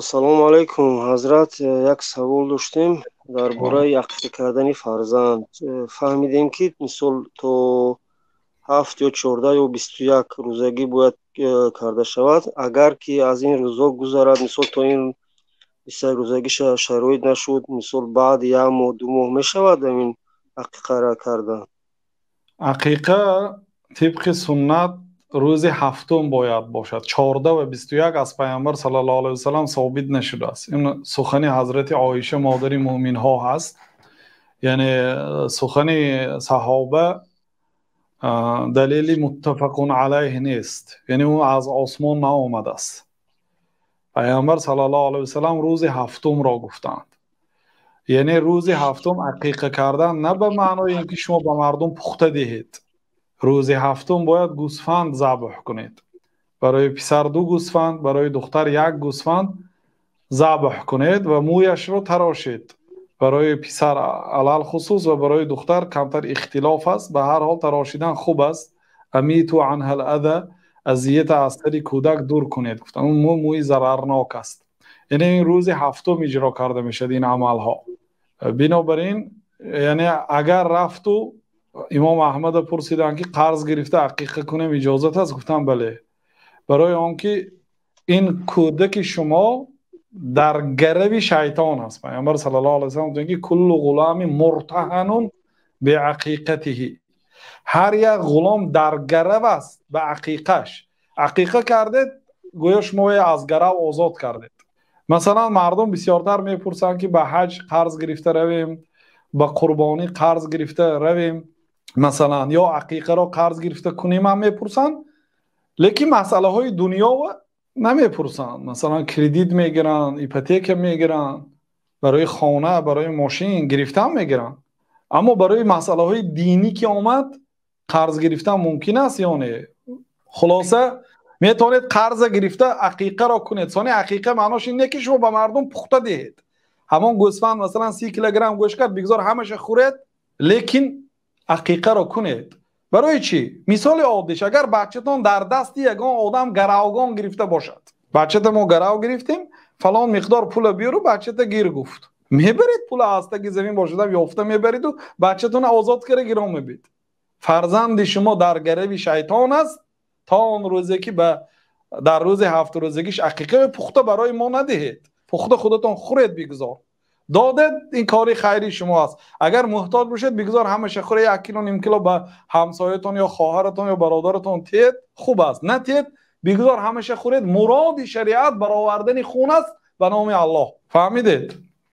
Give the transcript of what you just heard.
Ассалому алайкум, ҳазрат. Як савол доштем дар бораи ақиқа кардани фарзанд. Фаҳмидем, ки мисол то 7 ё 14 ё 21 рӯзагӣ бояд карда шавад. Агар ки аз ин рӯзҳо гузарад, мисол то ин 21 рӯзагӣ шароит нашуд, мисол баъди як моҳ, 2 моҳ мешавад ҳамин ақиқаро кардан? Ақиқа тибқи суннат рӯзи ҳафтум бояд бошад. 14 ва 21 аз Пайғамбар саллаллоҳу алайҳи васаллам собит нашудааст. Ин сухани ҳазрати Оиша, модари мӯъминҳо ҳаст. Яъне сухани саҳоба далели муттафақун алайҳ нест. Яъне ӯ аз осмон наомадааст. Пайғамбар саллаллоҳу алайҳи васаллам рӯзи ҳафтумро гуфтанд. Яъне рӯзи ҳафтум ақиқа кардан на ба маънои ин ки шумо ба мардум пухта диҳед. Рӯзи ҳафтум бояд гӯсфанд забҳ кунед. Барои писар 2 гӯсфанд, барои духтар 1 гӯсфанд забҳ кунед ва мӯяшро тарошед. Барои писар алалхусус ва барои духтар камтар ихтилоф аст. Ба ҳар ҳол тарошидан хуб аст. Амиту анҳал ада, азията аз сари кӯдак дур кунед. Гуфтанд он мӯ мӯи зарарнок аст. Яъне ин рӯзи ҳафтум иҷро карда мешавад ин амалҳо. Бинобар ин, яъне агар рафту имом Аҳмадро пурсиданд, ки қарз гирифта ақиқа кунем иҷозат аст, гуфтанд бале. Барои он ки ин кӯдаки шумо дар гарави шайтон аст. Пайғамбар саллаллоҳу алайҳи васаллам гуфтанд, ки куллу ғулами муртаҳанун биақиқатиҳи. Ҳар як ғулом дар гарав аст ба ақиқаш. Ақиқа кардед, гӯё шумо аз гарав озод кардед. Масалан, мардум бисёртар мепурсанд, ки ба ҳаҷ қарз гирифта равем, ба қурбонӣ қарз гирифта равем, масалан, ё ақиқаро қарз гирифта кунем ҳам мепурсанд, лекин масъалаҳои дунёва намепурсанд. Масалан, кредит мегиранд, ипотека мегиранд, барои хона, барои мошин гирифтан мегиранд. Аммо барои масъалаҳои динӣ ки омад, қарз гирифтан мумкин аст ё не? Хулоса, метавонед қарза гирифта ақиқаро кунед. Сони ақиқа маънош ин не, ки шумо ба мардум пухта диҳед. Ҳамон гӯсфанд масалан 30 килограмм гӯшт кард, бигзор ҳамаша хӯред, лекин ақиқаро кунед. Барои чӣ? Мисоли оддиш, агар бачатон дар дасти ягон одам гаравгон гирифта бошад. Бачата мо гарав гирифтем, фалон миқдор пула биёру бачата гир гуфт. Мебаред пула аз таги замин бошадам ёфта мебариду бачатонро озод карда гирон мебид. Фарзанди шумо дар гарави шайтон аст то он рӯзе ки дар рӯзи ҳафт рӯзагиш ақиқа пухта барои мо надиҳед. Пухта худатон хӯред, бигзор. Додед, ин кори хайри шумо аст. Агар муҳтоҷ бошед, бигзор ҳамаша хӯред, 1 кило, ним кило ба ҳамсоятон ё хоҳаратон ё бародаратон тиҳед, хуб аст. Натиҳед, бигзор ҳамаша хӯред. Муроди шариат баровардани хун аст ба номи Аллоҳ. Фаҳмидед?